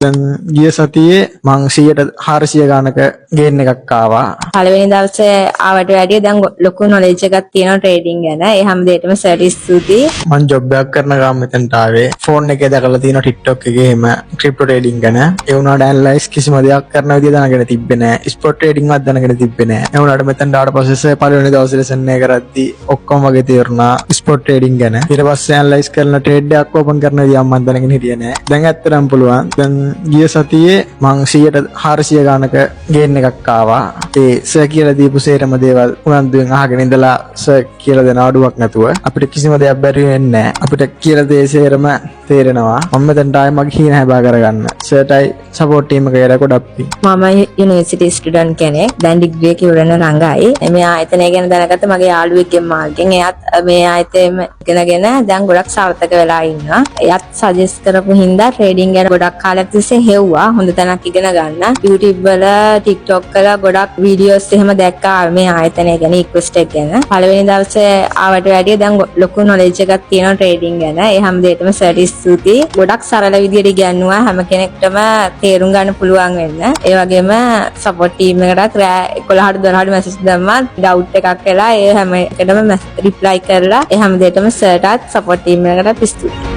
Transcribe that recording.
දැන් ගිය සතියේ මං 100ට 400 ගානක ගේන් එකක් ආවා. පළවෙනි දවසේ ආවට වැඩිය දැන් ලොකු නොලෙජ් එකක් තියෙනවා ට්‍රේඩින් ගැන. ඒ හැම දෙයකටම සර්ට ස්තුතියි. මං ජොබ් එකක් කරන ගමන් මෙතනට ආවේ. ෆෝන් එකේ දැකලා තියෙනවා TikTok එකේ එහෙම ක්‍රිප්ටෝ ට්‍රේඩින් ගැන. ඒ වුණාට ඇනලයිස් කිසිම දෙයක් කරන විදිය දැනගෙන තිබ්බේ නෑ. ස්පොට් ට්‍රේඩින් වත් දැනගෙන තිබ්බේ නෑ. ඒ වුණාට මෙතනට ආවට පස්සේ සර් පළවෙනි දවසේ ලෙසන් එක කරද්දි ඔක්කොම වගේ තේරුණා ස්පොට් ට්‍රේඩින් ගැන. ඊට පස්සේ ඇනලයිස් කරන ට්‍රේඩ් එකක් ඕපන් කරන විදිය මං දැනගෙන හිටියේ නෑ. දැන් ඇත්තටම පුළුවන්. දැන් ගිය සතියේ මං 100ට 400 ගානක ගේන් එකක් ආවා. ඒ සර් කියලා දීපු සේරම දේවල් උනන්දුවෙන් අහගෙන ඉඳලා සර් කියලා දෙන අඩුවක් නැතුව අපිට කිසිම දෙයක් බැරි වෙන්නේ නෑ. අපිට කියලා දේ සේරම තේරෙනවා. මම මෙතනට ආයේ මගේ හීන හැබෑ කරගන්න. සර්ටයි සපෝට් ටීම් එකකට ගොඩක් පිං. මම යුනිවර්සිටි ස්ටුඩන්ට් කෙනෙක්. දැන් ඩිග්‍රී එක ඉවර වෙන ළඟයි. මේ ආයතනය ගැන දැනගත්ත මගේ යාළුවෙක්ගෙන් මාර්ගෙන්. එයාත් මේ ආයතනයේම ඉගෙනගෙන දැන් ගොඩක් සාර්ථක වෙලා ඉන්නවා. එයාත් සජෙස්ට් කරපු හින්දා ට්‍රේඩින් ගැන ගොඩක් කාලයක් තිස්සේ හෙව්වා හොඳ තැනක් ඉගෙන ගන්න. YouTube වල, TikTok වල ගොඩක් වීඩියෝස් එහෙම දැක්කා මේ ආයතනය ගැන, ඉක්වෙස්ටෙක් ගැන. පළවෙනි දවසේ ආවට වැඩිය දැන් ලොකු නොලෙජ් එකක් තියෙනවා ට්‍රේඩින් ගැන. ඒ හැම දෙයකටම සර්ට ස්තුතියි. ගොඩක් සරල විදියට ඉගැන්නුවා හැම කෙනෙක්ටම තේරුම් ගන්න පුළුවන් වෙන්න. ඒ වගේම සපෝට් ටීම් එකටත් රෑ 11ට 12ට මැසේජ් දැම්මා ඩවුට් එකක් වෙලා ඒ හැම එකටම රිප්ලයි කරලා ඒ හැම දෙයකටම සර්ටත් සපෝට් ටීම් එකටත් ස්තුතියි.